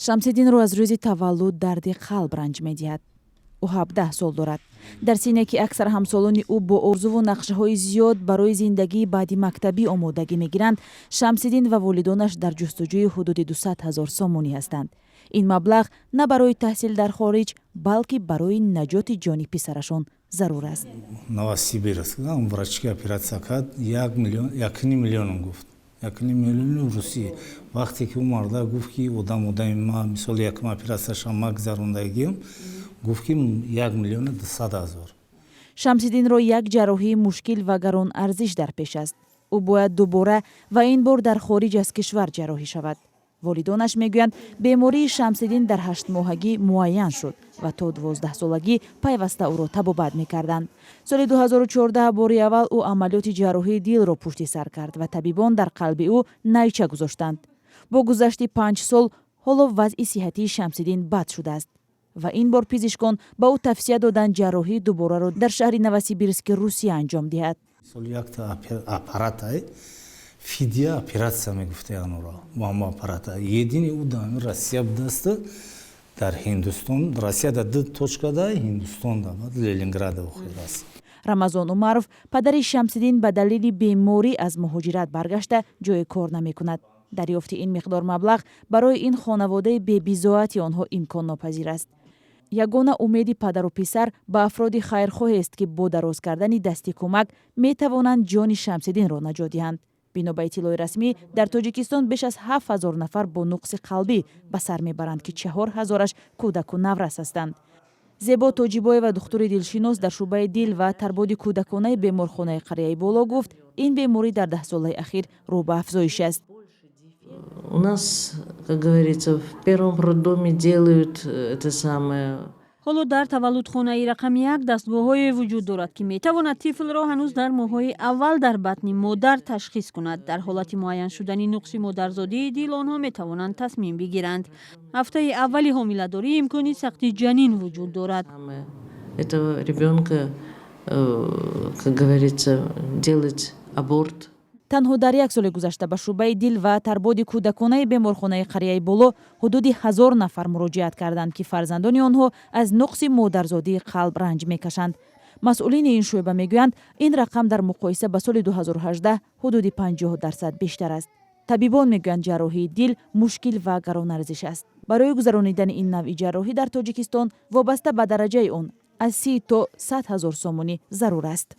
Шамсиддинро аз рӯзи таваллуд дарди қалб ранҷ медиҳад. Ӯ 17 сол дорад. Дар синне, ки аксар ҳамсолони ӯ бо орзуву нақшаҳои зиёд барои зиндагии баъди мактабӣ омодагӣ мегиранд, Шамсиддин ва волидонаш дар ҷустуҷӯи ҳудуди 200 ҳазор сомонӣ ҳастанд. Ин маблағ на барои таҳсил дар хориҷ, балки барои наҷоти ҷони писарашон зарур аст. Новосибирск врачки операция кард, 1 миллион, 1,5 миллионам гуфт, 1,5 миллиони русӣ. Вақте ки ӯ марда гуфт, ки одам одами ма, мисол, якум операцияша ма гузарондагиам, гуфт, ки 1 миллиону 200 ҳазор. Шамсиддинро як ҷарроҳии мушкил ва гаронарзиш дар пеш аст. Ӯ бояд дубора ва ин бор дар хориҷ аз кишвар ҷарроҳӣ шавад. Волидонаш мегӯянд, бемории Шамсиддин дар ҳаштмоҳагӣ муайян шуд ва то 12-солагӣ пайваста ӯро табобат мекарданд. Соли 2014 бори аввал ӯ амалиёти ҷарроҳии дилро пушти сар кард ва табибон дар қалби ӯ найча гузоштанд. Бо гузашти 5 сол ҳоло вазъи сиҳатии Шамсиддин бад шудааст ва ин бор пизишкон ба ӯ тавсия доданд, ҷарроҳии дубораро дар шаҳри Новосибирски Русия анҷом диҳад. Мисол, якта аппарата, фидия операция мегуфта, ануро ҳамо аппарата едини ӯ дар Россия будаст, дар Ҳиндустон, Россия да ду точка, да Ҳиндустон, да баъд Ленинграда охир аст. Рамазон Умаров, падари Шамсиддин, ба далели беморӣ аз муҳоҷират баргашта, ҷои кор намекунад. Дарёфти ин миқдор маблағ барои ин хонаводаи бебизоати онҳо имконнопазир аст. Ягона умеди падару писар ба афроди хайрхоҳест, ки бо дароз кардани дасти кӯмак метавонанд ҷони Шамсиддинро наҷот диҳанд. Бино ба иттилои расмӣ, дар Тоҷикистон беш аз 7000 нафар бо нуқси қалбӣ ба сар мебаранд, ки 4000-аш кӯдаку наврас ҳастанд. Зебо Тоҷибоева, духтури дилшинос дар шӯъбаи дил ва тарбоди кӯдаконаи беморхонаи қарияи Боло, гуфт, ин беморӣ дар даҳсолаи ахир рӯ ба афзоиш аст. У нас, как говорится, в первом роддоме делают это самое. Ҳоло дар таваллудхонаи рақами як дастгоҳҳое вуҷуд дорад, ки метавонад тифлро ҳанӯз дар моҳҳои аввал дар батни модар ташхис кунад. Дар ҳолати муайян шудани нуқси модарзодии дил онҳо метавонанд тасмим бигиранд. Ҳафтаи аввали ҳомиладорӣ имкони сақти ҷанин вуҷуд дорад. Этого ребенка, как говорится, делать аборт. Танҳо дар як соли гузашта ба шӯъбаи дил ва тарбоди кӯдаконаи беморхонаи қарияи Боло ҳудуди 1000 нафар муроҷиат карданд, ки фарзандони онҳо аз нуқси модарзодии қалб ранҷ мекашанд. Масъулини ин шӯъба мегӯянд, ин рақам дар муқоиса ба соли 2018 ҳудуди 50% бештар аст. Табибон мегӯянд, ҷарроҳии дил мушкил ва гаронарзиш аст. Барои гузаронидани ин навъи ҷарроҳӣ дар Тоҷикистон вобаста ба дараҷаи он аз 30 то 100 ҳазор сомонӣ зарур аст.